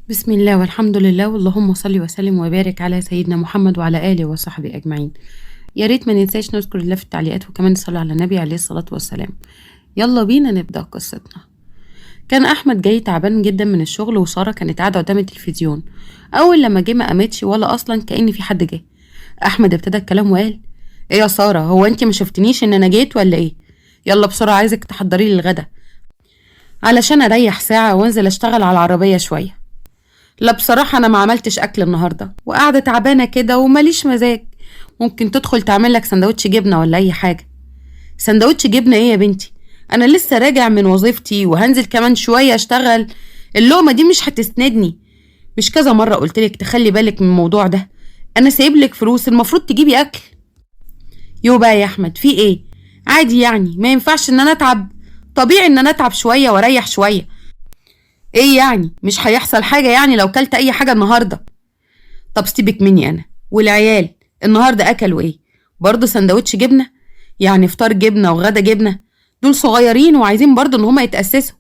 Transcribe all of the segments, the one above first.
بسم الله والحمد لله واللهم صل وسلم وبارك على سيدنا محمد وعلى آله وصحبه أجمعين. يا ريت ما ننساش نذكر الله في التعليقات وكمان نصلي على النبي عليه الصلاة والسلام. يلا بينا نبدأ قصتنا. كان أحمد جاي تعبان جدا من الشغل، وسارة كانت قاعدة قدام التلفزيون. أول لما جه ما قامتش ولا أصلا كأن في حد جه. أحمد ابتدى الكلام وقال: إيه يا سارة، هو أنت ما شفتنيش إن أنا جيت ولا إيه؟ يلا بسرعة عايزك تحضري لي الغدا علشان أريح ساعة وانزل أشتغل على العربية شوية. لا بصراحة أنا ما عملتش أكل النهاردة وقاعدة تعبانة كده ومليش مزاج. ممكن تدخل تعمل لك سندوتش جبنة ولا أي حاجة. سندوتش جبنة إيه يا بنتي؟ أنا لسه راجع من وظيفتي وهنزل كمان شوية أشتغل، اللقمة دي مش هتسندني. مش كذا مرة قلتلك تخلي بالك من الموضوع ده؟ أنا سايب لك فلوس المفروض تجيبي أكل. يو بقى يا أحمد، في إيه؟ عادي يعني، ما ينفعش إن أنا أتعب، طبيعي إن أنا أتعب شوية وأريح شوية. ايه يعني؟ مش هيحصل حاجة يعني لو كلت اي حاجة النهاردة. طب سيبك مني انا والعيال، النهاردة اكلوا ايه؟ برضه سندوتش جبنة؟ يعني فطار جبنة وغدا جبنة؟ دول صغيرين وعايزين برضه ان هما يتأسسوا.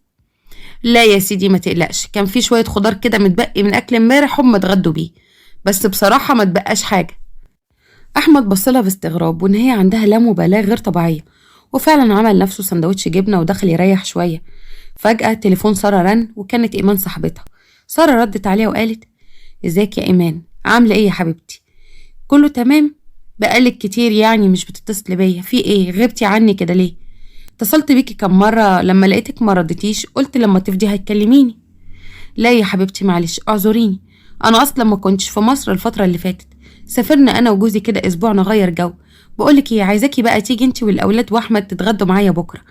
لا يا سيدي ما تقلقش، كان في شوية خضار كده متبقي من اكل امبارح هم اتغدوا بيه، بس بصراحة ما تبقاش حاجة. احمد بصلها باستغراب وان هي عندها لا مبالاة غير طبيعية، وفعلا عمل نفسه سندوتش جبنة ودخل يريح شوية. فجأة تليفون سارة رن، وكانت إيمان صاحبتها. سارة ردت عليها وقالت: ازيك يا إيمان، عاملة ايه يا حبيبتي؟ كله تمام؟ بقالك كتير يعني مش بتتصلي بيا، في ايه؟ غبتي عني كده ليه؟ اتصلت بيكي كم مرة لما لقيتك ما ردتيش قلت لما تفضي هتكلميني. لا يا حبيبتي معلش اعذريني، انا اصلا ما كنتش في مصر الفترة اللي فاتت، سافرنا انا وجوزي كده اسبوع نغير جو. بقولك ايه، عايزاكي بقى تيجي انتي والاولاد واحمد تتغدوا معايا بكرة،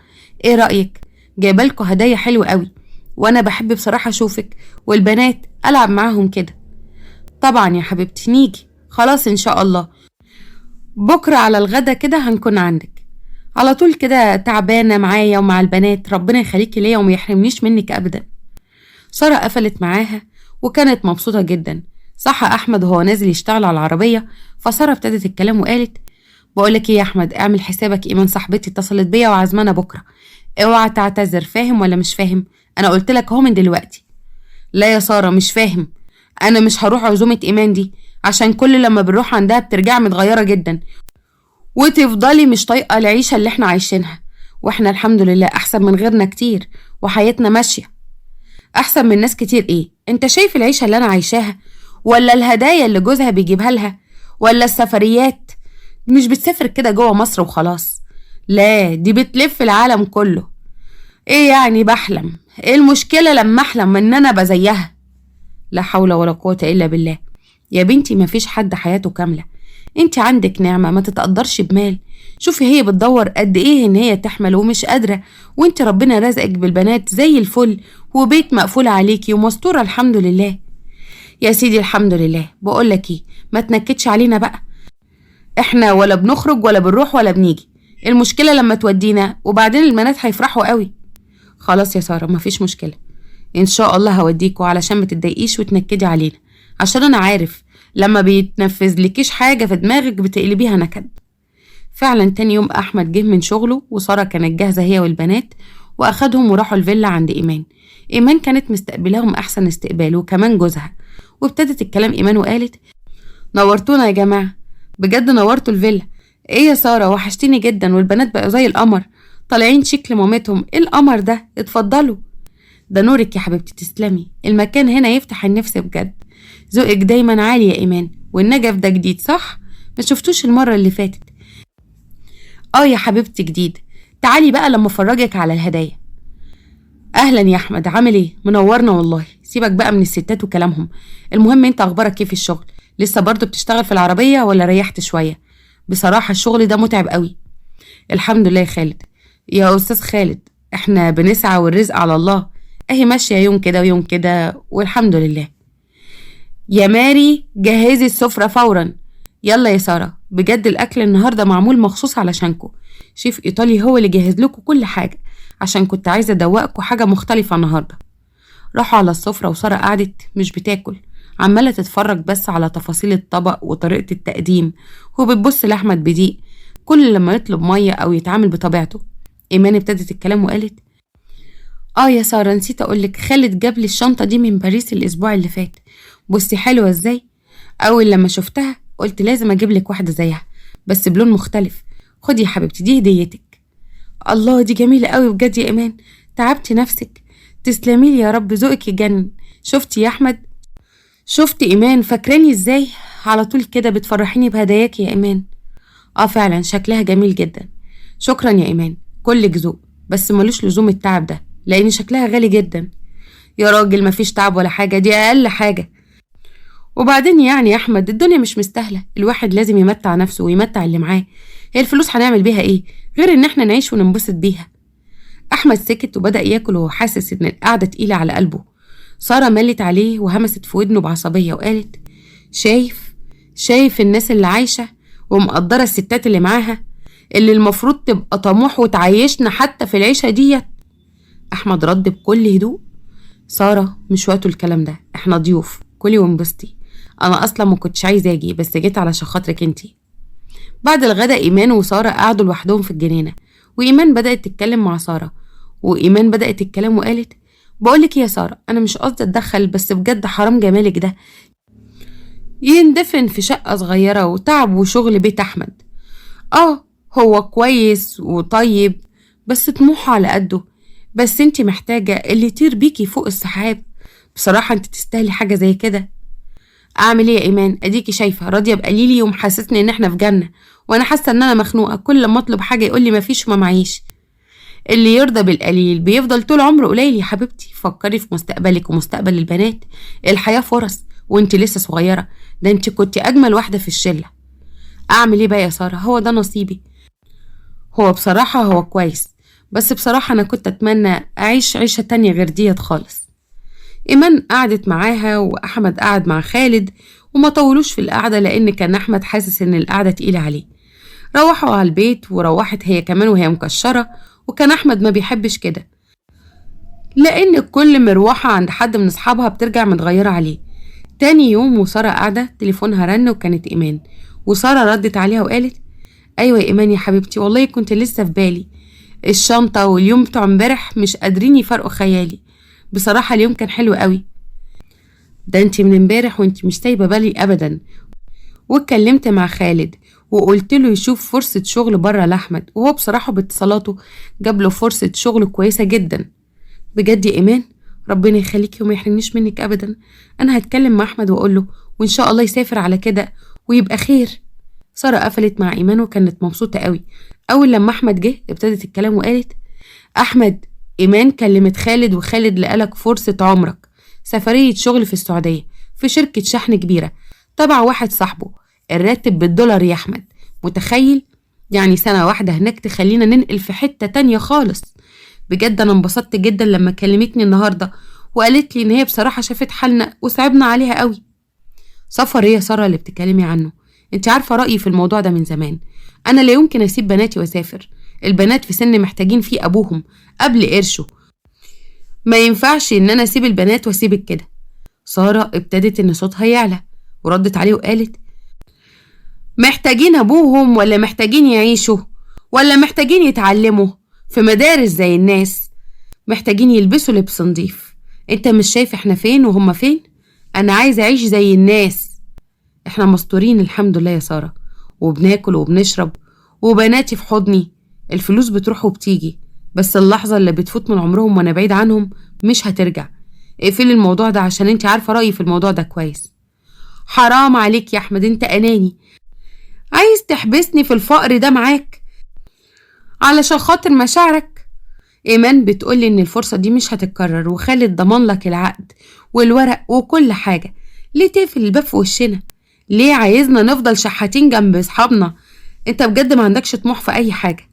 ايه رأيك؟ جايبالكوا هدايا حلوة قوي، وانا بحب بصراحة اشوفك والبنات العب معاهم كده. طبعا يا حبيبتي نيجي، خلاص ان شاء الله بكرة على الغدا كده هنكون عندك على طول كده. تعبانة معايا ومع البنات، ربنا يخليكي ليا وما يحرمنيش منك ابدا. سارة قفلت معاها وكانت مبسوطة جدا. صح احمد وهو نازل يشتغل على العربية، فسارة ابتدت الكلام وقالت: بقولك ايه يا احمد، اعمل حسابك، ايمان صاحبتي اتصلت بيا وعزمانة بكرة، اوعى تعتذر، فاهم ولا مش فاهم؟ انا قلت لك اهو من دلوقتي. لا يا سارة مش فاهم، انا مش هروح عزومة ايمان دي، عشان كل لما بنروح عندها بترجع متغيرة جدا وتفضلي مش طايقة العيشة اللي احنا عايشينها، واحنا الحمد لله احسن من غيرنا كتير وحياتنا ماشية احسن من ناس كتير. ايه انت شايف العيشة اللي انا عايشاها، ولا الهدايا اللي جوزها بيجيبها لها، ولا السفريات؟ مش بتسافر كده جوه مصر وخلاص، لا دي بتلف العالم كله. ايه يعني بحلم؟ ايه المشكلة لما احلم ان انا بزيها؟ لا حول ولا قوة الا بالله. يا بنتي مفيش حد حياته كاملة، انت عندك نعمة ما تتقدرش بمال. شوفي هي بتدور قد ايه ان هي تحمل ومش قادرة، وانت ربنا رزقك بالبنات زي الفل وبيت مقفول عليكي ومستورة الحمد لله. يا سيدي الحمد لله. بقولك ايه، ما تنكدش علينا بقى، احنا ولا بنخرج ولا بنروح ولا بنيجي، المشكلة لما تودينا وبعدين البنات هيفرحوا قوي. خلاص يا سارة مفيش مشكلة، ان شاء الله هوديكوا علشان ما تتضايقيش وتنكدي علينا، عشان انا عارف لما بيتنفذ لكيش حاجة في دماغك بتقلبيها نكد. فعلا تاني يوم احمد جه من شغله وسارة كانت جاهزة هي والبنات، واخدهم وراحوا الفيلا عند ايمان. ايمان كانت مستقبلاهم احسن استقبال وكمان جوزها. وابتدت الكلام ايمان وقالت: نورتونا يا جماعة، بجد نورتوا الفيلا. ايه يا سارة وحشتيني جدا، والبنات بقوا زي القمر طالعين شكل مامتهم، ايه القمر ده؟ اتفضلوا. ده نورك يا حبيبتي، تسلمي، المكان هنا يفتح النفس بجد، ذوقك دايما عالي يا ايمان. والنجف ده جديد صح؟ ما شفتوش المرة اللي فاتت. اه يا حبيبتي جديد، تعالي بقى لما افرجك على الهدايا. اهلا يا احمد، عامل ايه؟ منورنا والله. سيبك بقى من الستات وكلامهم، المهم انت اخبارك كيف الشغل؟ لسه برضو بتشتغل في العربية ولا ريحت شوية؟ بصراحة الشغل ده متعب قوي. الحمد لله يا خالد، يا أستاذ خالد، احنا بنسعى والرزق على الله، اهي ماشية يوم كده ويوم كده والحمد لله. يا ماري جهزي السفرة فورا. يلا يا سارة، بجد الأكل النهاردة معمول مخصوص علشانكو، شيف إيطالي هو اللي جهز لكم كل حاجة، عشان كنت عايزة أدوقكم حاجة مختلفة النهاردة. راحوا على السفرة وسارة قعدت مش بتاكل، عمالة تتفرج بس على تفاصيل الطبق وطريقة التقديم، وبتبص لأحمد بضيق كل لما يطلب مية أو يتعامل بطبيعته. إيمان ابتدت الكلام وقالت: اه يا سارة نسيت اقولك، خالد جاب لي الشنطة دي من باريس الاسبوع اللي فات، بصي حلوة ازاي. اول لما شفتها قلت لازم اجيب لك واحدة زيها بس بلون مختلف. خدي يا حبيبتي دي هديتك. الله دي جميلة قوي بجد يا ايمان، تعبتي نفسك، تسلمي لي يا رب، ذوقك يجنن. شفتي يا احمد، شفتي ايمان فاكراني ازاي؟ على طول كده بتفرحيني بهداياك يا ايمان. اه فعلا شكلها جميل جدا، شكرا يا ايمان، كلك ذوق، بس ملوش لزوم التعب ده لان شكلها غالي جدا. يا راجل مفيش تعب ولا حاجة، دي اقل حاجة. وبعدين يعني يا احمد الدنيا مش مستاهلة، الواحد لازم يمتع نفسه ويمتع اللي معاه. هي الفلوس هنعمل بيها ايه غير ان احنا نعيش وننبسط بيها؟ احمد سكت وبدا ياكل وهو حاسس ان القعدة تقيلة على قلبه. ساره ملت عليه وهمست في ودنه بعصبيه وقالت: شايف الناس اللي عايشه ومقدره الستات اللي معاها، اللي المفروض تبقى طموح وتعيشنا حتى في العيشة ديت. احمد رد بكل هدوء: ساره مش وقته الكلام ده، احنا ضيوف، كلي وانبسطي، انا اصلا ما كنتش عايزه اجي بس جيت علشان خاطرك انتي. بعد الغدا ايمان وسارة قعدوا لوحدهم في الجنينة، وايمان بدات تتكلم مع ساره، وايمان بدات الكلام وقالت: بقولك يا ساره انا مش قصدي اتدخل، بس بجد حرام جمالك ده يندفن في شقه صغيرة وتعب وشغل بيت احمد. هو كويس وطيب بس طموحه على قده، بس انتي محتاجه اللي يطير بيكي فوق السحاب، بصراحة انتي تستاهلي حاجة زي كده. اعمل ايه يا ايمان؟ اديكي شايفه راضية بقليلي ومحسسني ان احنا في جنة، وانا حاسه ان انا مخنوقه، كل ما اطلب حاجة يقول لي مفيش وما معيش. اللي يرضى بالقليل بيفضل طول عمره قليل يا حبيبتي، فكري في مستقبلك ومستقبل البنات، الحياة فرص وانت لسه صغيرة، ده انت كنت اجمل واحدة في الشلة. اعمل ايه بقى يا ساره؟ هو ده نصيبي. هو بصراحة هو كويس، بس بصراحة انا كنت اتمنى اعيش عيشه تانية غير ديت خالص. ايمان قعدت معاها واحمد قعد مع خالد، وما طولوش في القعدة لان كان احمد حاسس ان القعدة تقيلة عليه. روحوا على البيت وروحت هي كمان وهي مكشره، وكان احمد ما بيحبش كده لان كل مروحة عند حد من اصحابها بترجع متغيرة عليه. تاني يوم وسارة قاعدة تليفونها رن وكانت ايمان، وسارة ردت عليها وقالت: ايوه يا ايمان يا حبيبتي، والله كنت لسه في بالي الشنطة واليوم بتاع امبارح مش قادرين يفرقوا خيالي، بصراحة اليوم كان حلو قوي، ده انت من امبارح وانت مش سايبه بالي ابدا. واتكلمت مع خالد وقلت له يشوف فرصة شغل بره لاحمد، وهو بصراحة باتصالاته جاب له فرصة شغل كويسة جدا. بجد يا ايمان ربنا يخليكي وما يحرمنيش منك ابدا، انا هتكلم مع احمد واقول له وان شاء الله يسافر على كده ويبقى خير. ساره قفلت مع ايمان وكانت مبسوطة قوي. اول لما احمد جه ابتدت الكلام وقالت: احمد ايمان كلمت خالد وخالد لقالك فرصة عمرك، سفرية شغل في السعودية في شركة شحن كبيرة تبع واحد صاحبه، الراتب بالدولار يا احمد، متخيل؟ يعني سنة واحدة هناك تخلينا ننقل في حتة تانية خالص. بجد انا انبسطت جدا لما كلمتني النهارده وقالت لي ان هي بصراحة شافت حالنا وصعبنا عليها قوي. سفر ايه يا ساره اللي بتتكلمي عنه؟ انت عارفه رايي في الموضوع ده من زمان، انا لا يمكن اسيب بناتي واسافر، البنات في سن محتاجين فيه ابوهم قبل قرشه، ما ينفعش ان انا اسيب البنات واسيبك كده. ساره ابتدت ان صوتها يعلى وردت عليه وقالت: محتاجين ابوهم ولا محتاجين يعيشوا ولا محتاجين يتعلموا في مدارس زي الناس، محتاجين يلبسوا لبس نظيف، انت مش شايف احنا فين وهم فين؟ انا عايزه اعيش زي الناس، احنا مستورين الحمد لله يا ساره، وبناكل وبنشرب وبناتي في حضني، الفلوس بتروح وبتيجي، بس اللحظة اللي بتفوت من عمرهم وانا بعيد عنهم مش هترجع. اقفلي الموضوع ده عشان انت عارفه رايي في الموضوع ده كويس. حرام عليك يا احمد، انت اناني، عايز تحبسني في الفقر ده معاك علشان خاطر مشاعرك. ايمان بتقولي ان الفرصة دي مش هتتكرر، وخالد ضمان لك العقد والورق وكل حاجة، ليه تقفل الباب في وشنا؟ ليه عايزنا نفضل شحاتين جنب اصحابنا؟ انت بجد ما عندكش طموح في اي حاجة.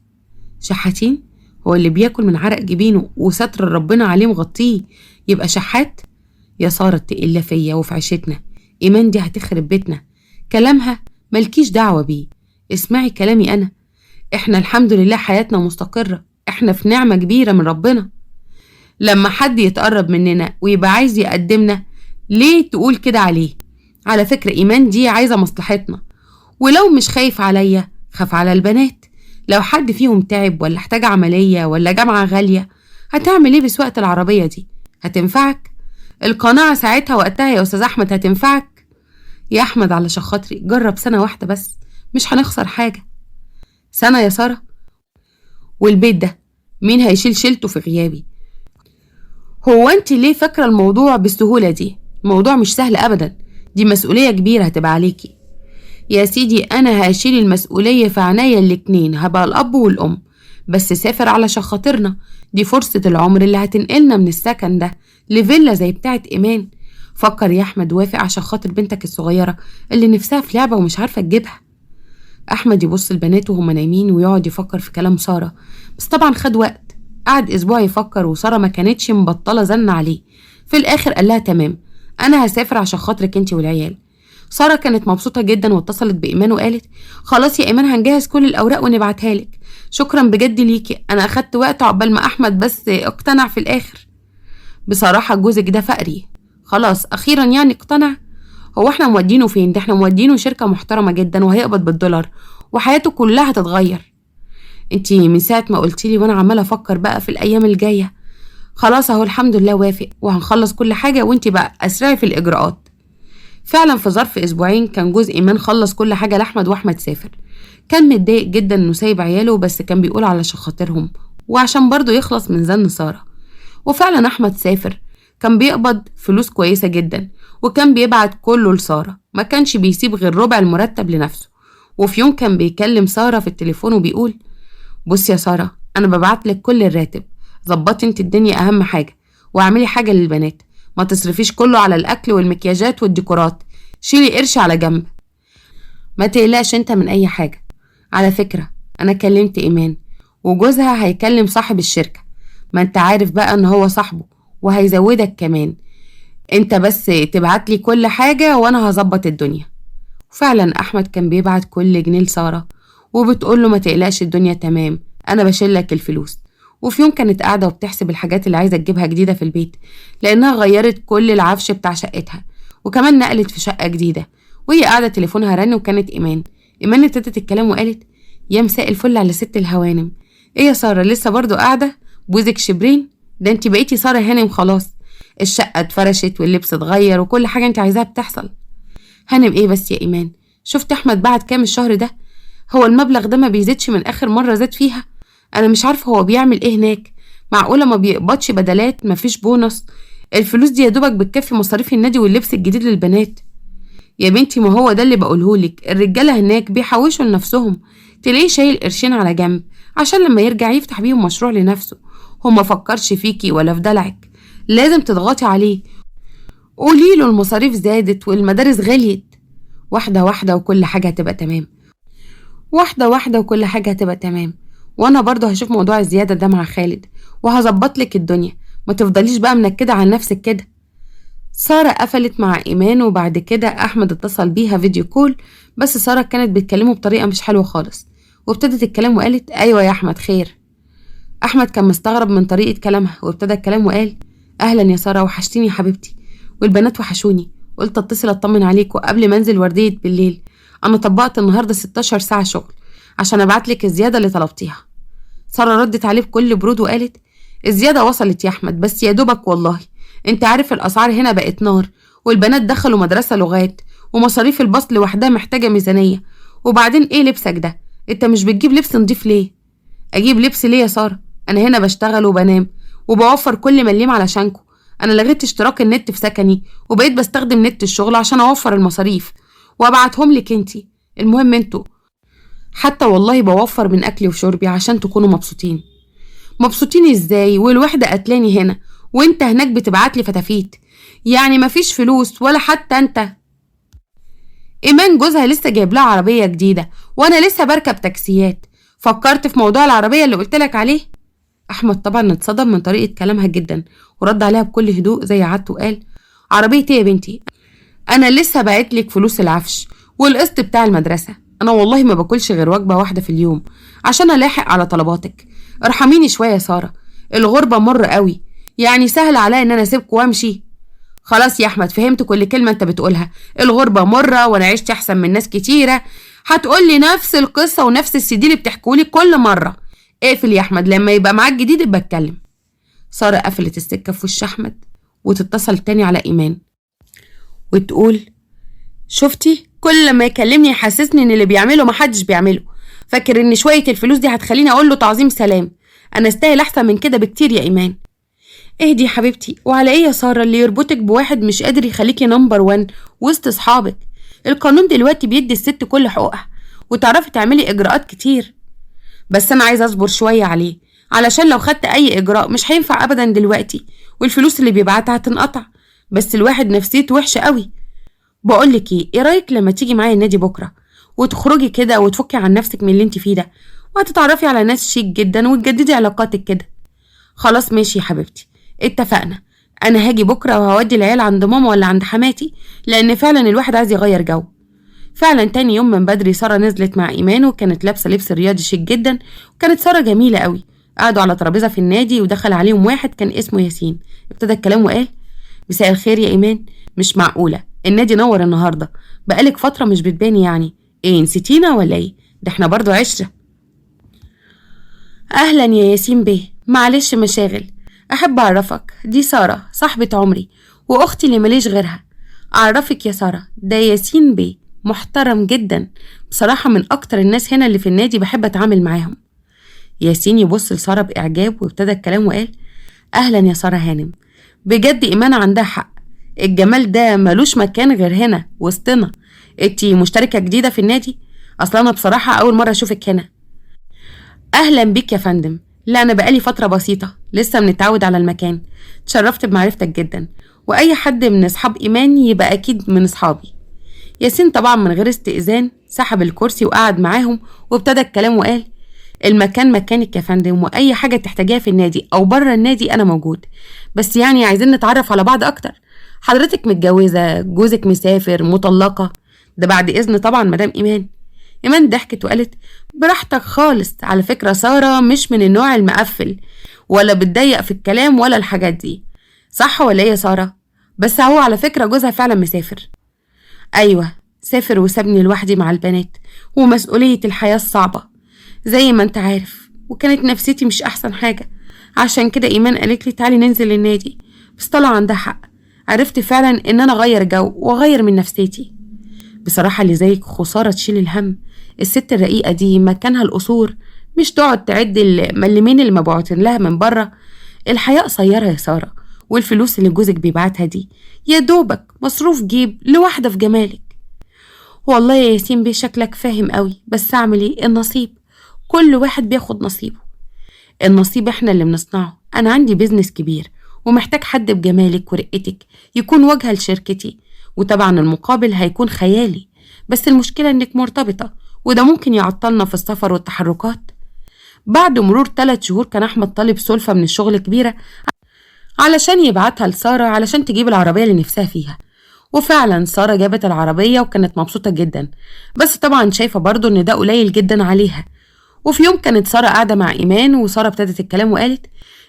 شحاتين؟ هو اللي بياكل من عرق جبينه وستر ربنا عليه مغطيه يبقى شحات؟ يا ساره اتقي فيا وفي عيشتنا، ايمان دي هتخرب بيتنا، كلامها ملكيش دعوه بيه، اسمعي كلامي انا، احنا الحمد لله حياتنا مستقره، احنا في نعمه كبيرة من ربنا. لما حد يتقرب مننا ويبقى عايز يقدمنا ليه تقول كده عليه؟ على فكرة ايمان دي عايزه مصلحتنا، ولو مش خايف عليا خاف على البنات، لو حد فيهم تعب ولا احتاج عملية ولا جامعه غالية هتعمل ايه بسواقة العربية دي؟ هتنفعك القناعة ساعتها وقتها يا أستاذ أحمد؟ هتنفعك يا أحمد؟ علشان خاطري جرب سنة واحدة بس، مش هنخسر حاجة. سنة يا سارة؟ والبيت ده مين هيشيل شيلته في غيابي؟ هو انت ليه فاكرة الموضوع بالسهولة دي؟ الموضوع مش سهل أبدا، دي مسؤولية كبيرة هتبقى عليكي. يا سيدي أنا هشيل المسؤولية في عناية الاتنين، هبقى الأب والأم، بس سافر علشان خاطرنا، دي فرصة العمر اللي هتنقلنا من السكن ده لفيلا زي بتاعة إيمان. فكر يا أحمد، وافق عشان خاطر بنتك الصغيرة اللي نفسها في لعبة ومش عارفة تجيبها. أحمد يبص لبناته وهما نايمين ويقعد يفكر في كلام سارة، بس طبعا خد وقت، قعد أسبوع يفكر، وسارة ما كانتش مبطلة زن عليه. في الآخر قال لها تمام، أنا هسافر عشان خاطرك انتي والعيال. سارة كانت مبسوطة جدا واتصلت بإيمان وقالت خلاص يا إيمان هنجهز كل الأوراق ونبعتها لك، شكرا بجد ليكي، أنا أخدت وقت عقبال ما أحمد بس اقتنع في الآخر. بصراحة جوزك ده فقري، خلاص أخيرا يعني اقتنع. هو احنا مودينه فين؟ ده احنا مودينه شركة محترمة جدا وهيقبض بالدولار وحياته كلها هتتغير. انتي من ساعة ما قلتيلي وانا عمالة افكر بقى في الأيام الجاية. خلاص اهو الحمد لله وافق وهنخلص كل حاجة، وانتي بقى اسرعي في الإجراءات. فعلا في ظرف أسبوعين كان جوز إيمان خلص كل حاجة لأحمد، وأحمد سافر. كان متضايق جدا إنه سايب عياله، بس كان بيقول علشان خاطرهم وعشان برضه يخلص من زن سارة. وفعلا أحمد سافر، كان بيقبض فلوس كويسة جدا وكان بيبعت كله لسارة، ما كانش بيسيب غير ربع المرتب لنفسه. وفي يوم كان بيكلم سارة في التليفون وبيقول بصي يا سارة، أنا ببعت لك كل الراتب، ظبطي انت الدنيا أهم حاجة، واعملي حاجة للبنات، ما تصرفيش كله على الأكل والمكياجات والديكورات، شيلي قرش على جنب، ما تقلقش انت من أي حاجة. على فكرة أنا كلمت إيمان وجوزها هيكلم صاحب الشركة، ما انت عارف بقى ان هو صاحبه وهيزودك كمان، انت بس تبعت لي كل حاجة وانا هظبط الدنيا. فعلا احمد كان بيبعت كل جنيه لسارة وبتقول له ما تقلقش الدنيا تمام، انا بشيلك الفلوس. وفي يوم كانت قاعدة وبتحسب الحاجات اللي عايزة تجيبها جديدة في البيت، لانها غيرت كل العفش بتاع شقتها وكمان نقلت في شقة جديدة. وهي قاعدة تليفونها رن وكانت إيمان. إيمان ابتدت الكلام وقالت يا مساء الفل على ست الهوانم، ايه يا سارة لسه برضو قاعدة بوزك شبرين؟ ده انت بقيتي سارة هانم خلاص، الشقة اتفرشت واللبس اتغير وكل حاجة انت عايزاها بتحصل. هانم ايه بس يا إيمان، شفت أحمد بعد كام الشهر ده؟ هو المبلغ ده ما بيزيدش من آخر مرة زاد فيها، أنا مش عارفة هو بيعمل ايه هناك، معقولة ما بيقبضش بدلات، مفيش بونص، الفلوس دي يا دوبك بتكفي مصاريف النادي واللبس الجديد للبنات. يا بنتي ما هو ده اللي بقولهولك، الرجالة هناك بيحوشوا لنفسهم، تلاقيه شايل قرشين على جنب عشان لما يرجع يفتح بيهم مشروع لنفسه، هو ما فكرش فيكي ولا في دلعك، لازم تضغطي عليه، قوليله المصاريف زادت والمدارس غليت. واحدة واحدة وكل حاجة هتبقى تمام، واحدة واحدة وكل حاجة هتبقى تمام، وانا برضه هشوف موضوع الزيادة ده مع خالد وهظبط لك الدنيا، ما تفضليش بقى منكدة على نفسك كده. سارة قفلت مع إيمان، وبعد كده أحمد اتصل بيها فيديو كول، بس سارة كانت بتكلمه بطريقة مش حلوة خالص، وابتدت الكلام وقالت أيوة يا أحمد خير. أحمد كان مستغرب من طريقة كلامها، وابتدى الكلام وقال أهلا يا سارة، وحشتيني يا حبيبتي، والبنات وحشوني، قلت اتصل اطمن عليكم قبل ما انزل وردية بالليل، أنا طبقت النهاردة 16 ساعة شغل عشان أبعتلك الزيادة اللي طلبتيها. سارة ردت عليه بكل برود وقالت الزيادة وصلت يا أحمد، بس يا دوبك والله، انت عارف الأسعار هنا بقت نار، والبنات دخلوا مدرسة لغات، ومصاريف الباص لوحدها محتاجة ميزانية، وبعدين ايه لبسك ده؟ انت مش بتجيب لبس نضيف ليه؟ اجيب لبس ليه يا سارة؟ انا هنا بشتغل وبنام وبوفر كل مليم علشانكم، انا لغيت اشتراك النت في سكني وبقيت بستخدم نت الشغل عشان اوفر المصاريف وابعتهم لك انتي، المهم انتوا حتى والله بوفر من اكلي وشربي عشان تكونوا مبسوطين. مبسوطين ازاي والوحدة قتلاني هنا وانت هناك بتبعتلي فتافيت، يعني مفيش فلوس ولا حتى انت. ايمان جوزها لسه جايب لها عربية جديدة وانا لسه بركب تاكسيات، فكرت في موضوع العربية اللي قلتلك عليه؟ احمد طبعا اتصدم من طريقة كلامها جدا، ورد عليها بكل هدوء زي عادته وقال عربية ايه يا بنتي؟ انا لسه باعتلك فلوس العفش والقسط بتاع المدرسة، انا والله ما باكلش غير وجبة واحدة في اليوم عشان الاحق على طلباتك، ارحميني شوية يا سارة، الغربة مر قوي، يعني سهل عليا ان انا اسيبكم وامشي؟ خلاص يا احمد فهمت كل كلمة انت بتقولها، الغربة مرة وانا عشت احسن من ناس كتيرة، هتقولي نفس القصة ونفس السي دي اللي بتحكولي كل مرة. اقفل يا احمد، لما يبقى معاك جديد ابقى اتكلم. سارة قفلت السكة في وش أحمد وتتصل تاني على إيمان وتقول شفتي كل ما يكلمني يحسسني ان اللي بيعمله محدش بيعمله، فاكر ان شوية الفلوس دي هتخليني اقول له تعظيم سلام، انا استاهل احسن من كده بكتير يا ايمان. اهدي يا حبيبتي، وعلى ايه يا سارة اللي يربطك بواحد مش قادر يخليكي number 1 وسط اصحابك؟ القانون دلوقتي بيدي الست كل حقوقها وتعرفي تعملي اجراءات كتير، بس انا عايزه اصبر شوية عليه علشان لو خدت اي اجراء مش هينفع ابدا دلوقتي، والفلوس اللي بيبعتها هتنقطع، بس الواحد نفسيته وحشة قوي. بقولك ايه رايك لما تيجي معايا النادي بكره وتخرجي كده وتفكي عن نفسك من اللي انت فيه ده، وهتتعرفي على ناس شيك جدا وتجددي علاقاتك كده. خلاص ماشي يا حبيبتي، اتفقنا، انا هاجي بكره وهودي العيال عند ماما ولا عند حماتي، لان فعلا الواحد عايز يغير جو. فعلا تاني يوم من بدري ساره نزلت مع ايمان، وكانت لابسه لبس رياضي شيك جدا، وكانت ساره جميلة قوي. قعدوا على ترابيزة في النادي ودخل عليهم واحد كان اسمه ياسين. ابتدى الكلام وقال مساء الخير يا ايمان، مش معقولة النادي نور النهارده، بقالك فترة مش بتباني، يعني ايه نسيتينا ولا ايه؟ ده احنا برضو عشرة. اهلا يا ياسين بيه، معلش مشاغل، احب اعرفك دي ساره صاحبه عمري واختي اللي ماليش غيرها. اعرفك يا ساره، ده ياسين بيه محترم جدا، بصراحة من اكتر الناس هنا اللي في النادي بحب اتعامل معاهم. ياسين يبص لساره باعجاب وابتدى الكلام وقال اهلا يا ساره هانم، بجد ايمان عندها حق، الجمال ده ملوش مكان غير هنا وسطنا. انتي مشتركة جديدة في النادي؟ اصلا انا بصراحة اول مرة اشوفك هنا. اهلا بيك يا فندم، لا انا بقالي فترة بسيطة لسه بنتعود على المكان، اتشرفت بمعرفتك جدا، واي حد من اصحاب ايمان يبقى اكيد من اصحابي. ياسين طبعا من غير استئذان سحب الكرسي وقعد معاهم وابتدى الكلام وقال المكان مكانك يا فندم، واي حاجة تحتاجيها في النادي او بره النادي انا موجود، بس يعني عايزين نتعرف على بعض اكتر. حضرتك متجوزة؟ جوزك مسافر؟ مطلقه؟ ده بعد اذن طبعا مدام ايمان. ايمان ضحكت وقالت براحتك خالص، على فكرة ساره مش من النوع المقفل ولا بتضيق في الكلام ولا الحاجات دي، صح ولا ايه يا ساره؟ بس هو على فكرة جوزها فعلا مسافر. ايوه سافر وسابني لوحدي مع البنات ومسؤولية الحياة الصعبة زي ما انت عارف، وكانت نفسيتي مش احسن حاجة، عشان كده ايمان قالت لي تعالي ننزل النادي، بس طلع عندها حق، عرفت فعلا ان انا اغير جو واغير من نفسيتي. بصراحة اللي زيك خسارة تشيل الهم، الست الرقيقة دي مكانها القصور، مش تقعد تعد الملمين اللي مبعوتين لها من بره. الحياة قصيرة يا ساره، والفلوس اللي جوزك بيبعتها دي يا دوبك مصروف جيب لواحدة في جمالك. والله يا ياسين بيه شكلك فاهم قوي، بس اعمل ايه، النصيب، كل واحد بياخد نصيبه، النصيب احنا اللي بنصنعه. انا عندي business كبير ومحتاج حد بجمالك ورقتك يكون واجهه لشركتي، وطبعا المقابل هيكون خيالي، بس المشكلة انك مرتبطة وده ممكن يعطلنا في السفر والتحركات. بعد مرور 3 شهور كان احمد طالب سلفه من الشغل كبيرة علشان يبعتها لساره علشان تجيب العربية اللي نفسها فيها، وفعلا ساره جابت العربية وكانت مبسوطة جدا، بس طبعا شايفه برضو ان ده قليل جدا عليها. وفي يوم كانت ساره قاعدة مع ايمان، وسارة ابتدت الكلام وقالت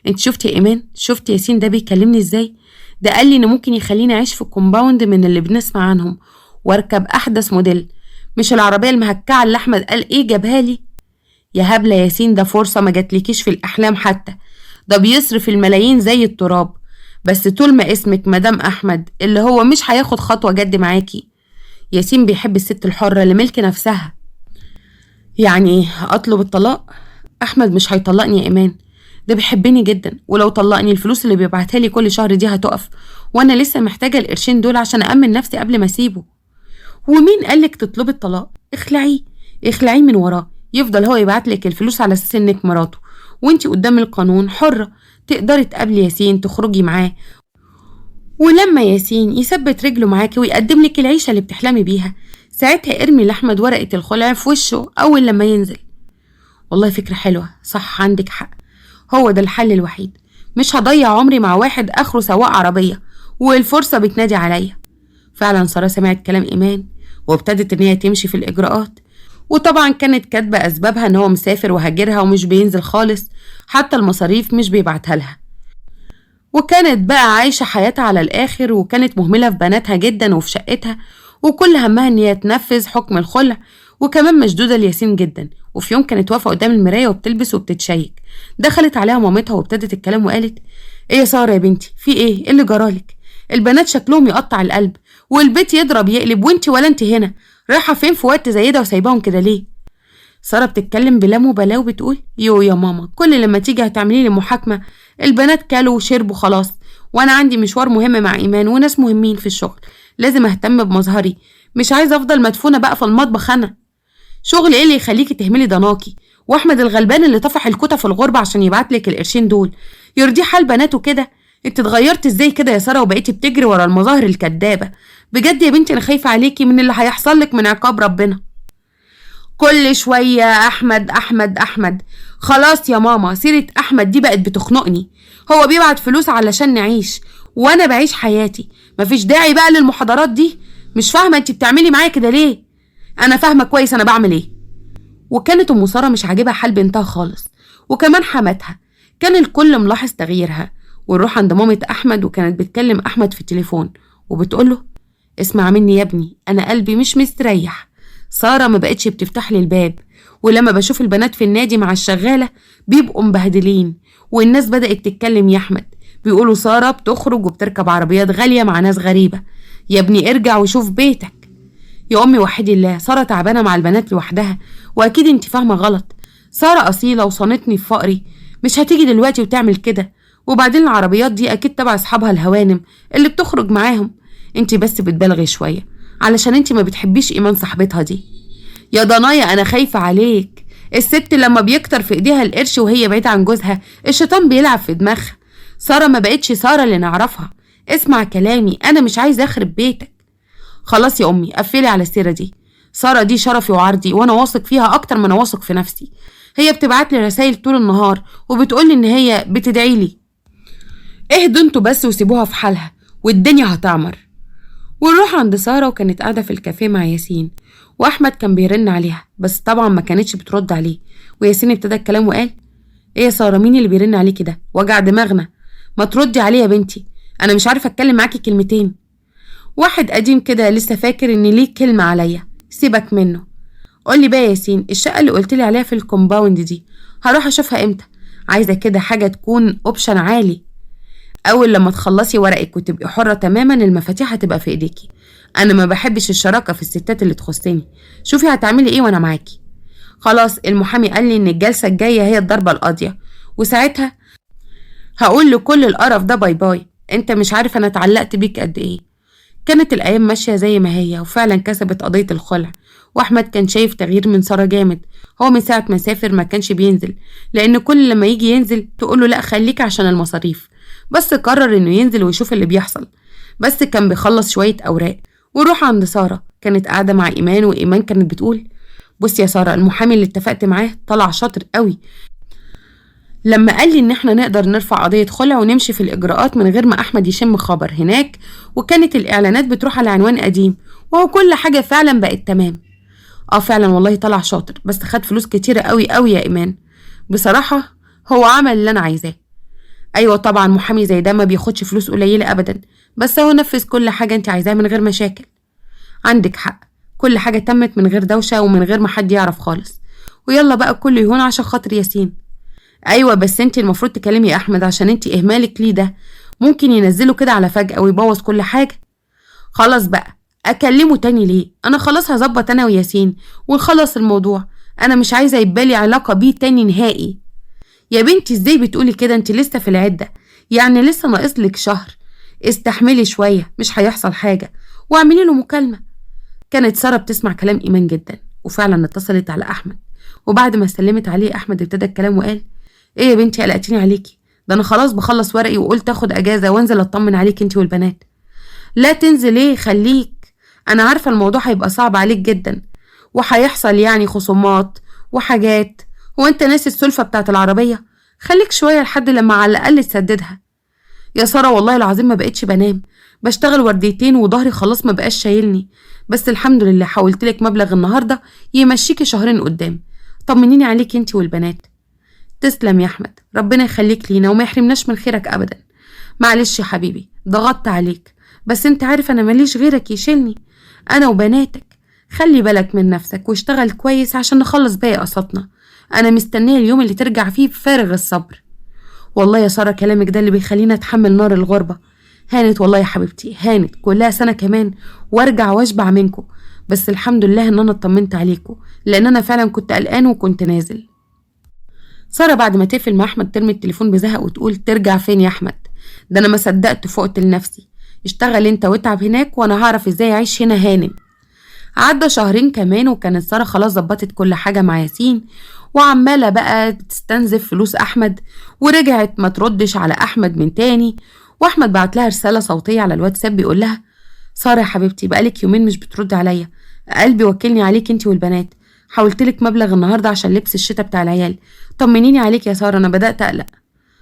انت شفتي يا ايمان، شفتي ياسين ده بيكلمني ازاي؟ ده قال لي انه ممكن يخليني اعيش في compound من اللي بنسمع عنهم واركب احدث موديل، مش العربية المهكعه اللي احمد قال ايه جابها لي. يا هبلة ياسين ده فرصة ما جاتلكيش في الاحلام حتى، ده بيصرف الملايين زي التراب، بس طول ما اسمك مدام احمد اللي هو مش هياخد خطوة جد معاكي. ياسين بيحب الست الحرة اللي ملك نفسها. يعني ايه اطلب الطلاق؟ احمد مش هيطلقني يا ايمان، ده بيحبني جدا، ولو طلقني الفلوس اللي بيبعتها لي كل شهر دي هتقف، وانا لسه محتاجه القرشين دول عشان امن نفسي قبل ما اسيبه. ومين قالك تطلبي الطلاق؟ اخلعيه، اخلعيه من وراه، يفضل هو يبعتلك الفلوس على اساس انك مراته، وانتي قدام القانون حره، تقدري تقابلي ياسين تخرجي معاه، ولما ياسين يثبت رجله معاكي ويقدم لك العيشة اللي بتحلمي بيها ساعتها ارمي لاحمد ورقة الخلع في وشه اول لما ينزل. والله فكرة حلوة، صح عندك حق، هو ده الحل الوحيد، مش هضيع عمري مع واحد اخره سواق عربية والفرصة بتنادي عليا. فعلا ساره سمعت كلام ايمان وابتدت ان هي تمشي في الاجراءات، وطبعا كانت كاتبه اسبابها ان هو مسافر وهاجرها ومش بينزل خالص، حتى المصاريف مش بيبعتها لها، وكانت بقى عايشه حياتها على الاخر، وكانت مهملة في بناتها جدا وفي شقتها، وكل همها ان هي تنفذ حكم الخلع، وكمان مشدودة لياسين جدا. وفي يوم كانت واقفة قدام المراية وبتلبس وبتتشيك، دخلت عليها مامتها وابتدت الكلام وقالت ايه يا ساره يا بنتي، في ايه؟ ايه اللي جرالك؟ البنات شكلهم يقطع القلب، والبيت يضرب يقلب، وانت ولا انت هنا رايحة فين في وقت زي ده وسايباهم كده ليه؟ ساره بتتكلم بلا مبالاة وبتقول يو يا ماما، كل لما تيجي هتعملي لي محاكمة، البنات كلوا وشربوا خلاص، وانا عندي مشوار مهم مع ايمان وناس مهمين في الشغل، لازم اهتم بمظهري، مش عايزه افضل مدفونة بقى في المطبخ. انا شغل ايه اللي يخليكي تهملي ضناكي؟ واحمد الغلبان اللي طفح الكوته في الغربة عشان يبعتلك القرشين دول يرضيه حال بناته كده؟ انت اتغيرت ازاي كده يا ساره وبقيتي بتجري ورا المظاهر الكدابه؟ بجد يا بنتي انا خايفة عليكي من اللي هيحصل لك من عقاب ربنا. كل شوية احمد احمد احمد، خلاص يا ماما سيره احمد دي بقت بتخنقني، هو بيبعت فلوس علشان نعيش وانا بعيش حياتي، مفيش داعي بقى للمحاضرات دي. مش فاهمه انت بتعملي معايا كده ليه؟ انا فاهمه كويس انا بعمل ايه. وكانت ام ساره مش عاجبها حال بنتها خالص، وكمان حماتها كان الكل ملاحظ تغييرها. ونروح عند مامة احمد، وكانت بتكلم احمد في التليفون وبتقوله اسمع مني يا ابني، انا قلبي مش مستريح، ساره ما بقتش بتفتح لي الباب، ولما بشوف البنات في النادي مع الشغاله بيبقوا مبهدلين، والناس بدأت تتكلم يا احمد، بيقولوا ساره بتخرج وبتركب عربيات غالية مع ناس غريبة، يا ابني ارجع وشوف بيتك. يا امي وحدي الله، ساره تعبانة مع البنات لوحدها، واكيد انت فاهمه غلط، ساره اصيلة وصانتني في فقري، مش هتيجي دلوقتي وتعمل كده، وبعدين العربيات دي اكيد تبع اصحابها الهوانم اللي بتخرج معاهم، انت بس بتبالغي شوية علشان انت ما بتحبيش ايمان صاحبتها دي. يا ضنايا انا خايفة عليك، الست لما بيكتر في ايديها القرش وهي بعيدة عن جوزها الشيطان بيلعب في دماغها، ساره ما بقتش ساره اللي نعرفها، اسمع كلامي انا مش عايزه اخرب بيتك. خلاص يا امي قفلي على السيرة دي، ساره دي شرفي وعرضي وانا واثق فيها اكتر ما انا واثق في نفسي، هي بتبعت لي رسائل طول النهار وبتقولي ان هي بتدعي لي، اهدوا انتوا بس وسيبوها في حالها والدنيا هتعمر. ونروح عند ساره، وكانت قاعدة في الكافيه مع ياسين، واحمد كان بيرن عليها بس طبعا ما كانتش بترد عليه. وياسين ابتدى الكلام وقال ايه يا ساره، مين اللي بيرن عليكي ده؟ وجع دماغنا، ما تردي عليه يا بنتي، انا مش عارفه اتكلم معاكي كلمتين. واحد قديم كده لسه فاكر ان ليه كلمة عليا، سيبك منه. قولي بقى يا ياسين، الشقة اللي قلتلي عليها في ال compound دي هروح اشوفها امتى؟ عايزه كده حاجة تكون option عالي. اول لما تخلصي ورقك وتبقي حره تماما المفاتيح هتبقى في ايديكي، انا ما بحبش الشراكة في الستات اللي تخصني، شوفي هتعملي ايه وانا معاكي. خلاص المحامي قال لي ان الجلسة الجاية هي الضربة القاضية، وساعتها هقول لكل القرف ده bye bye، انت مش عارف انا اتعلقت بيك قد ايه. كانت الايام ماشية زي ما هي، وفعلا كسبت قضية الخلع، واحمد كان شايف تغيير من ساره جامد، هو من ساعة ما سافر ما كانش بينزل، لان كل لما يجي ينزل تقوله لا خليك عشان المصاريف، بس قرر انه ينزل ويشوف اللي بيحصل، بس كان بيخلص شوية اوراق. وروح عند ساره، كانت قاعدة مع ايمان، وايمان كانت بتقول بصي يا ساره، المحامي اللي اتفقت معاه طلع شاطر قوي، لما قال لي ان احنا نقدر نرفع قضية خلع ونمشي في الاجراءات من غير ما احمد يشم خبر هناك، وكانت الاعلانات بتروح على عنوان قديم، وهو كل حاجة فعلا بقت تمام. اه فعلا والله طلع شاطر، بس خد فلوس كتيرة قوي قوي يا ايمان، بصراحة هو عمل اللي انا عايزاه. ايوه طبعا محامي زي ده ما بياخدش فلوس قليله ابدا، بس هو نفذ كل حاجة انت عايزاها من غير مشاكل. عندك حق، كل حاجة تمت من غير دوشه ومن غير ما حد يعرف خالص، ويلا بقى كله يهون عشان خاطر ياسين. ايوه بس انت المفروض تكلمي احمد، عشان انت اهمالك ليه ده ممكن ينزله كده على فجأة ويبوظ كل حاجة. خلاص بقى اكلمه تاني ليه؟ انا خلاص هظبط انا وياسين ونخلص الموضوع، انا مش عايزه يبقى لي علاقة بيه تاني نهائي. يا بنتي ازاي بتقولي كده؟ انت لسه في العدة، يعني لسه ناقص لك شهر، استحملي شوية مش هيحصل حاجة، واعملي له مكالمة. كانت ساره بتسمع كلام ايمان جدا، وفعلا اتصلت على احمد، وبعد ما سلمت عليه احمد ابتدى الكلام وقال ايه يا بنتي قلقتيني عليكي، ده انا خلاص بخلص ورقي وقلت اخد اجازه وانزل اطمن عليك انت والبنات. لا تنزل ايه، خليك، انا عارفه الموضوع هيبقى صعب عليك جدا، وهيحصل يعني خصومات وحاجات، هو انت ناسي السلفه بتاعت العربية؟ خليك شوية لحد لما على الاقل تسددها. يا ساره والله العظيم ما بقتش بنام، بشتغل ورديتين وظهري خلاص ما بقاش شايلني، بس الحمد لله حولت لك مبلغ النهارده يمشيكي شهرين قدام، طمنيني عليك انت والبنات. تسلم يا احمد، ربنا يخليك لينا وما يحرمناش من خيرك ابدا. معلش يا حبيبي ضغطت عليك، بس انت عارف انا ماليش غيرك يشيلني انا وبناتك، خلي بالك من نفسك واشتغل كويس عشان نخلص باقي قسطنا، انا مستنيه اليوم اللي ترجع فيه بفارغ الصبر. والله يا ساره كلامك ده اللي بيخليني اتحمل نار الغربة. هانت والله يا حبيبتي، هانت، كلها سنة كمان وارجع واشبع منكم، بس الحمد لله ان انا اطمنت عليكم، لان انا فعلا كنت قلقان وكنت نازل. ساره بعد ما تقفل مع احمد ترمي التليفون بزهق وتقول ترجع فين يا احمد؟ ده انا ما صدقت فقت لنفسي، اشتغل انت واتعب هناك وانا هعرف ازاي اعيش هنا هانم. عدى شهرين كمان وكانت ساره خلاص ظبطت كل حاجة مع ياسين، وعماله بقى تستنزف فلوس احمد، ورجعت ما تردش على احمد من تاني. واحمد بعت لها رسالة صوتية على الواتساب بيقول لها ساره يا حبيبتي بقالك يومين مش بترد عليا، قلبي وكلني عليك انت والبنات، حاولتلك مبلغ النهارده عشان لبس الشتاء بتاع العيال، طمنيني عليك يا ساره انا بدات اقلق.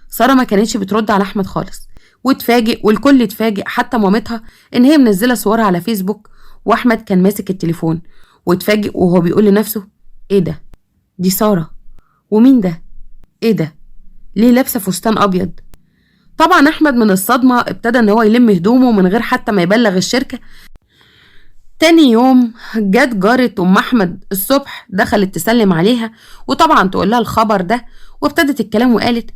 ساره ما كانتش بترد على احمد خالص، واتفاجئ والكل اتفاجئ حتى مامتها ان هي منزله صورها على فيسبوك، واحمد كان ماسك التليفون واتفاجئ وهو بيقول لنفسه ايه ده؟ دي ساره، ومين ده؟ ايه ده؟ ليه لابسه فستان ابيض؟ طبعا احمد من الصدمة ابتدى ان هو يلم هدومه من غير حتى ما يبلغ الشركة. تاني يوم جت جارة ام احمد الصبح، دخلت تسلم عليها وطبعا تقول لها الخبر ده، وابتدت الكلام وقالت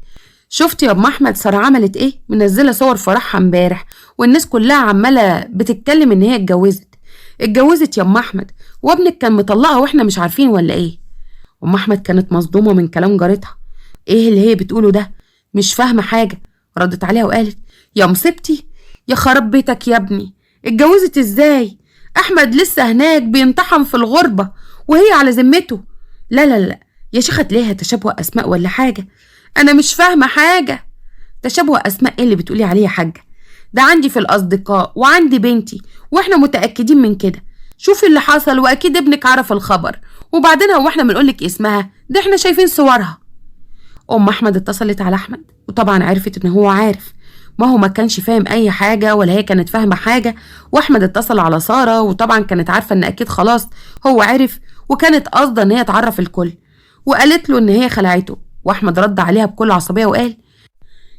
شفت يا ام احمد ساره عملت ايه؟ منزله صور فرحها امبارح والناس كلها عماله بتتكلم ان هي اتجوزت. اتجوزت يا ام احمد، وابنك كان مطلقها واحنا مش عارفين ولا ايه؟ ام احمد كانت مصدومة من كلام جارتها، ايه اللي هي بتقوله ده؟ مش فاهمه حاجة. ردت عليها وقالت يا مصيبتي، يا خراب بيتك يا ابني، اتجوزت ازاي؟ احمد لسه هناك بينطحن في الغربة وهي على ذمته. لا لا لا يا شيخه، تلاقيها تشابه اسماء ولا حاجة، انا مش فاهمه حاجة. تشابه اسماء ايه اللي بتقولي عليه يا حاجة؟ ده عندي في الاصدقاء وعندي بنتي واحنا متاكدين من كده. شوفي اللي حصل واكيد ابنك عرف الخبر، وبعدين هو احنا بنقولك اسمها؟ ده احنا شايفين صورها. ام احمد اتصلت على احمد وطبعا عرفت ان هو عارف، ما هو ما كانش فاهم اي حاجة ولا هي كانت فاهمه حاجة. واحمد اتصل على ساره وطبعا كانت عارفه ان اكيد خلاص هو عرف، وكانت قاصده ان هي تعرف الكل، وقالت له ان هي خلعته. واحمد رد عليها بكل عصبية وقال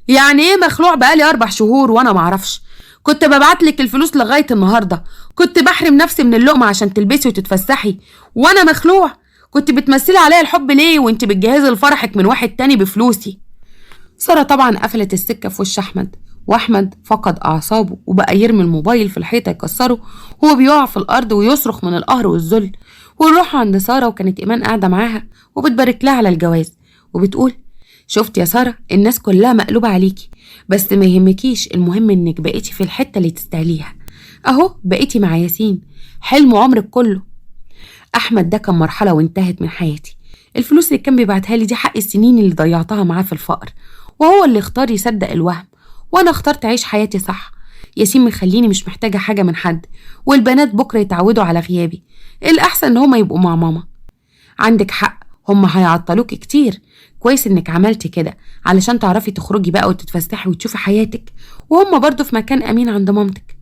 يعني ايه مخلوع بقالي 4 شهور وانا معرفش؟ كنت ببعت لك الفلوس لغاية النهارده، كنت بحرم نفسي من اللقمة عشان تلبسي وتتفسحي وانا مخلوع، كنت بتمثلي عليا الحب ليه وانت بتجهزي لفرحك من واحد تاني بفلوسي؟ ساره طبعا قفلت السكة في وش احمد، واحمد فقد اعصابه وبقى يرمي الموبايل في الحيطة يكسره، وهو بيقع في الارض ويصرخ من القهر والذل. ونروح عند ساره، وكانت ايمان قاعدة معاها وبتبارك لها على الجواز وبتقول شفت يا ساره الناس كلها مقلوبة عليكي، بس ما يهمكيش، المهم انك بقيتي في الحتة اللي تستاهليها، اهو بقيتي مع ياسين حلم عمرك كله. احمد ده كان مرحلة وانتهت من حياتي، الفلوس اللي كان بيبعتها لي دي حق السنين اللي ضيعتها معاه في الفقر، وهو اللي اختار يصدق الوهم، وانا اخترت اعيش حياتي صح. ياسين مخليني مش محتاجه حاجة من حد، والبنات بكره يتعودوا على غيابي، الاحسن ان هما يبقوا مع ماما. عندك حق، هما هيعطلوك كتير، كويس انك عملتي كده علشان تعرفي تخرجي بقى وتتفسحي وتشوفي حياتك، وهما برضو في مكان امين عند مامتك.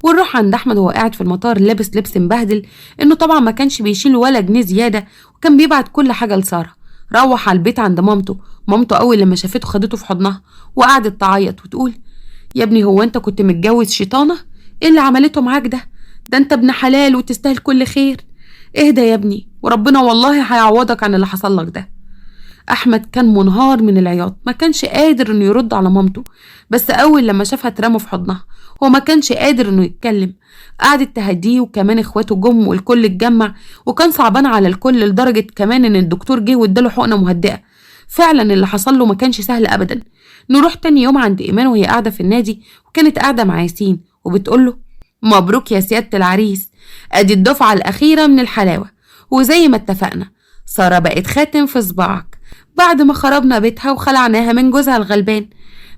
ونروح عند احمد وهو قاعد في المطار لابس لبس مبهدل، انه طبعا ما كانش بيشيل ولا جنيه زيادة، وكان بيبعت كل حاجة لساره. روح على البيت عند مامته، مامته اول لما شافته خدته في حضنها وقعدت تعيط وتقول يا ابني هو انت كنت متجوز شيطانه؟ ايه اللي عملته معاك ده؟ ده انت ابن حلال وتستاهل كل خير، اهدى يا ابني وربنا والله هيعوضك عن اللي حصل لك ده. احمد كان منهار من العياط، ما كانش قادر انه يرد على مامته، بس اول لما شافها اترمى في حضنها هو ما كانش قادر انه يتكلم. قعدت تهديه، وكمان اخواته جم والكل اتجمع، وكان صعبان على الكل لدرجة كمان ان الدكتور جه واداله حقنه مهدئه. فعلا اللي حصل له ما كانش سهل ابدا. نروح تاني يوم عند ايمان وهي قاعدة في النادي، وكانت قاعدة مع ياسين وبتقول له مبروك يا سيادة العريس، ادي الدفعة الاخيرة من الحلاوة، وزي ما اتفقنا ساره بقت خاتم في صباعك بعد ما خربنا بيتها وخلعناها من جوزها الغلبان،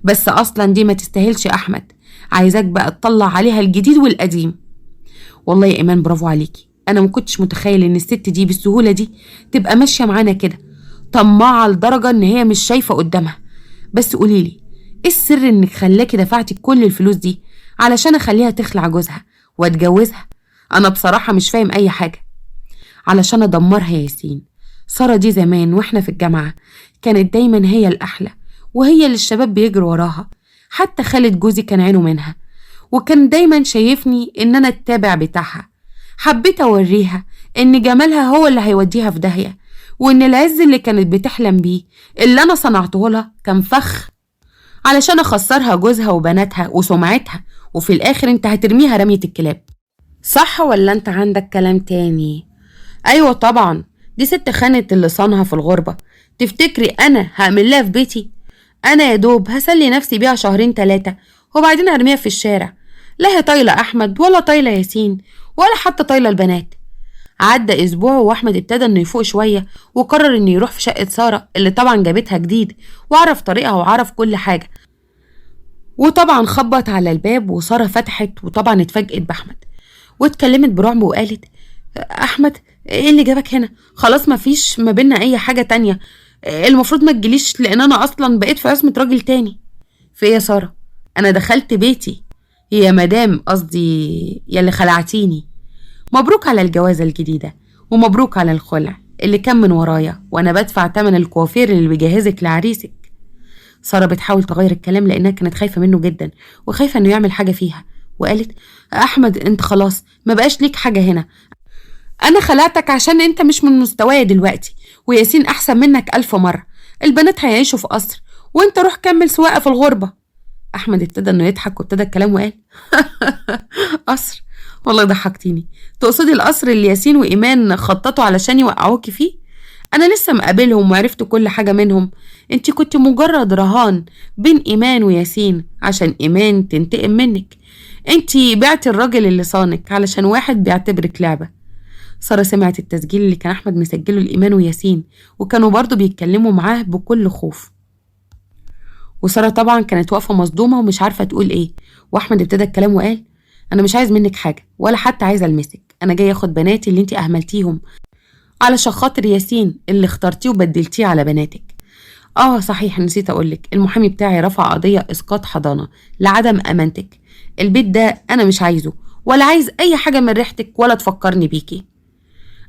بس اصلا دي ما تستاهلش احمد، عايزاك بقى تطلع عليها الجديد والقديم. والله يا ايمان برافو عليكي، انا ما كنتش متخيل ان الست دي بالسهولة دي تبقى ماشية معانا كده، طماعه لدرجة ان هي مش شايفه قدامها. بس قوليلي ايه السر انك خلاكي دفعتي كل الفلوس دي علشان اخليها تخلع جوزها واتجوزها؟ انا بصراحة مش فاهم اي حاجة. علشان ادمرها يا ياسين، ساره دي زمان واحنا في الجامعة كانت دايما هي الاحلى وهي اللي الشباب بيجروا وراها، حتى خالد جوزي كان عينه منها، وكان دايما شايفني ان انا التابع بتاعها. حبيت اوريها ان جمالها هو اللي هيوديها في داهية، وان العز اللي كانت بتحلم بيه اللي انا صنعته لها كان فخ. علشان اخسرها جوزها وبناتها وسمعتها، وفي الاخر انت هترميها رمية الكلاب، صح ولا انت عندك كلام تاني؟ ايوه طبعا، دي ست خانت اللي صانها في الغربة، تفتكري انا هعمل لها في بيتي؟ انا يا دوب هسلي نفسي بيها شهرين 3 وبعدين ارميها في الشارع. لا هي طايله احمد ولا طايله ياسين ولا حتى طايله البنات. عدى اسبوع واحمد ابتدى انه يفوق شوية، وقرر انه يروح في شقه ساره اللي طبعا جابتها جديد، وعرف طريقها وعرف كل حاجة. وطبعا خبط على الباب وسارة فتحت، وطبعا اتفاجئت باحمد واتكلمت برعب وقالت احمد ايه اللي جابك هنا؟ خلاص مفيش ما بينا اي حاجة تانية، المفروض ما تجيليش لان انا اصلا بقيت في عصمه راجل تاني. في ايه يا ساره؟ انا دخلت بيتي يا مدام، قصدي يا اللي خلعتيني. مبروك على الجوازه الجديدة، ومبروك على الخلع اللي كان من ورايا، وانا بدفع تمن الكوافير اللي بيجهزك لعريسك. ساره بتحاول تغير الكلام لانها كانت خايفة منه جدا، وخايفة انه يعمل حاجة فيها، وقالت احمد انت خلاص ما بقاش ليك حاجة هنا، انا خلعتك عشان انت مش من مستوايا دلوقتي، وياسين احسن منك 1000 مرة، البنات هيعيشوا في قصر وانت روح كمل سواقة في الغربة. احمد ابتدى انه يضحك وابتدى الكلام وقال قصر؟ والله ضحكتيني، تقصدي القصر اللي ياسين وايمان خططوا علشان يوقعوكي فيه؟ انا لسه مقابلهم وعرفت كل حاجة منهم، انت كنت مجرد رهان بين ايمان وياسين عشان ايمان تنتقم منك، انت بعتي الراجل اللي صانك علشان واحد بيعتبرك لعبه. ساره سمعت التسجيل اللي كان احمد مسجله لايمان وياسين، وكانوا برضو بيتكلموا معاه بكل خوف، وسارة طبعا كانت واقفة مصدومة ومش عارفه تقول ايه. واحمد ابتدى الكلام وقال انا مش عايز منك حاجة ولا حتى عايز المسك، انا جاي اخد بناتي اللي انت اهملتيهم علشان خاطر ياسين اللي اخترتيه وبدلتيه على بناتك. صحيح نسيت اقولك، المحامي بتاعي رفع قضية اسقاط حضانة لعدم امانتك، البيت ده انا مش عايزه ولا عايز اي حاجة من ريحتك ولا تفكرني بيكي.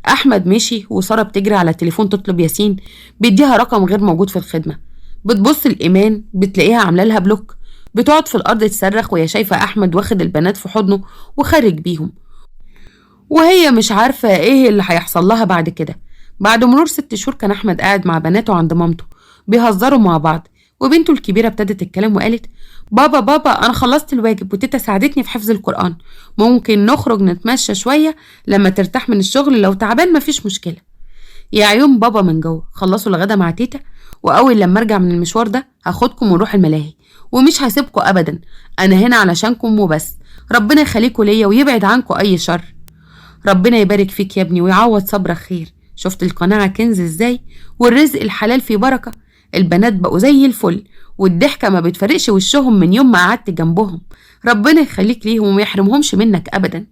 احمد مشي وسارة بتجري على التليفون تطلب ياسين، بيديها رقم غير موجود في الخدمة. بتبص الايمان بتلاقيها عامله لها block، بتقعد في الارض تصرخ وهي شايفه احمد واخد البنات في حضنه وخارج بيهم، وهي مش عارفه ايه اللي هيحصل لها بعد كده. بعد مرور 6 شهور كان احمد قاعد مع بناته عند مامته بيهزروا مع بعض، وبنته الكبيرة ابتدت الكلام وقالت بابا بابا انا خلصت الواجب وتيتا ساعدتني في حفظ القران، ممكن نخرج نتمشى شوية لما ترتاح من الشغل، لو تعبان مفيش مشكلة. يا عيون بابا من جوه. خلصوا الغدا مع تيتا، واول لما ارجع من المشوار ده هاخدكم ونروح الملاهي، ومش هسيبكم ابدا، انا هنا علشانكم وبس، ربنا يخليكم ليا ويبعد عنكم اي شر. ربنا يبارك فيك يا ابني ويعوض صبرك خير. شفت القناعة كنز ازاي، والرزق الحلال في بركة. البنات بقوا زي الفل والضحكه ما بتفرقش وشهم من يوم ما قعدت جنبهم، ربنا يخليك ليهم وما يحرمهمش منك ابدا.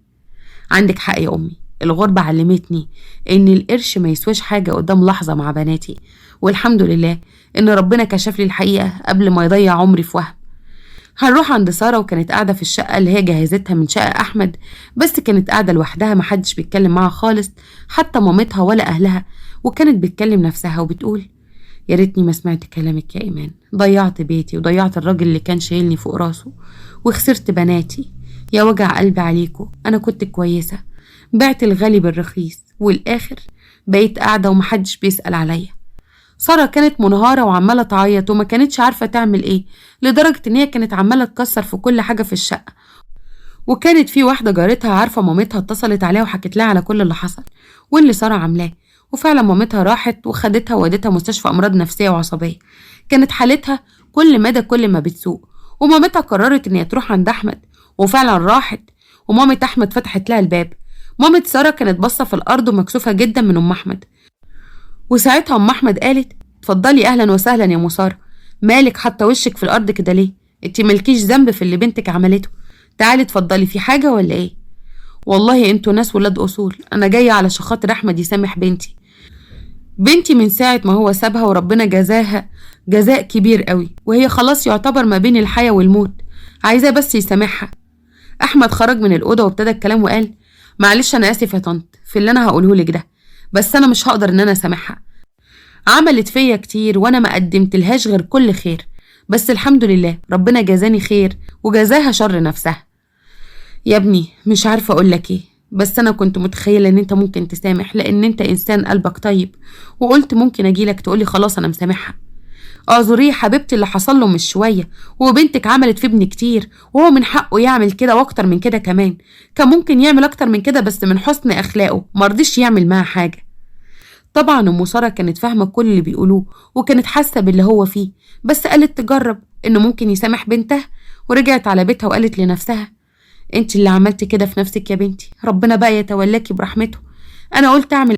عندك حق يا امي، الغربة علمتني ان القرش ما يسواش حاجة قدام لحظة مع بناتي، والحمد لله ان ربنا كشف لي الحقيقة قبل ما يضيع عمري في وهم. هنروح عند ساره، وكانت قاعدة في الشقة اللي هي جهزتها من شقه احمد، بس كانت قاعدة لوحدها محدش بيتكلم معاها خالص، حتى مامتها ولا اهلها، وكانت بتكلم نفسها وبتقول يا ريتني ما سمعت كلامك يا ايمان، ضيعت بيتي وضيعت الراجل اللي كان شايلني فوق راسه وخسرت بناتي، يا وجع قلبي عليكم، انا كنت كويسة، بعت الغالي بالرخيص والاخر بقيت قاعدة ومحدش بيسال عليا. ساره كانت منهاره وعماله تعيط وما كانتش عارفه تعمل ايه، لدرجة ان هي كانت عماله تكسر في كل حاجة في الشقة. وكانت في واحدة جارتها عارفه مامتها، اتصلت عليها وحكت لها على كل اللي حصل واللي ساره عاملاه، وفعلا مامتها راحت وخدتها وودتها مستشفى امراض نفسية وعصبيه. كانت حالتها كل مدى كل ما بتسوء، ومامتها قررت ان هي تروح عند احمد، وفعلا راحت، ومامة احمد فتحت لها الباب. مامة ساره كانت باصة في الارض ومكسوفه جدا من ام احمد، وساعتها ام احمد قالت اتفضلي اهلا وسهلا يا ام ساره، مالك حاطه وشك في الارض كده ليه؟ انت مالكيش ذنب في اللي بنتك عملته، تعالي اتفضلي، في حاجة ولا ايه؟ والله انتوا ناس ولاد اصول، انا جاية علشان خاطر احمد يسامح بنتي، بنتي من ساعة ما هو سابها وربنا جزاها جزاء كبير قوي، وهي خلاص يعتبر ما بين الحياة والموت، عايزاه بس يسامحها. احمد خرج من الاوضة وابتدى الكلام وقال معلش انا اسف يا طنط في اللي انا هقوله لك ده، بس انا مش هقدر ان انا اسامحها، عملت فيا كتير وانا ما قدمتلهاش غير كل خير، بس الحمد لله ربنا جزاني خير وجزاها شر نفسها. يا ابني مش عارفه اقول لك ايه، بس انا كنت متخيله ان انت ممكن تسامح لان انت انسان قلبك طيب، وقلت ممكن اجيلك تقولي خلاص انا مسامحها. اعذريه يا حبيبتي، اللي حصل له مش شوية، وبنتك عملت في ابني كتير، وهو من حقه يعمل كده واكتر من كده كمان. كان ممكن يعمل اكتر من كده، بس من حسن اخلاقه مرضيش يعمل معاها حاجة. طبعا ام ساره كانت فاهمه كل اللي بيقولوه وكانت حاسه باللي هو فيه، بس قالت تجرب انه ممكن يسامح بنتها. ورجعت على بيتها وقالت لنفسها: انت اللي عملتي كده في نفسك يا بنتي، ربنا بقى يتولاكي برحمته. انا قلت اعمل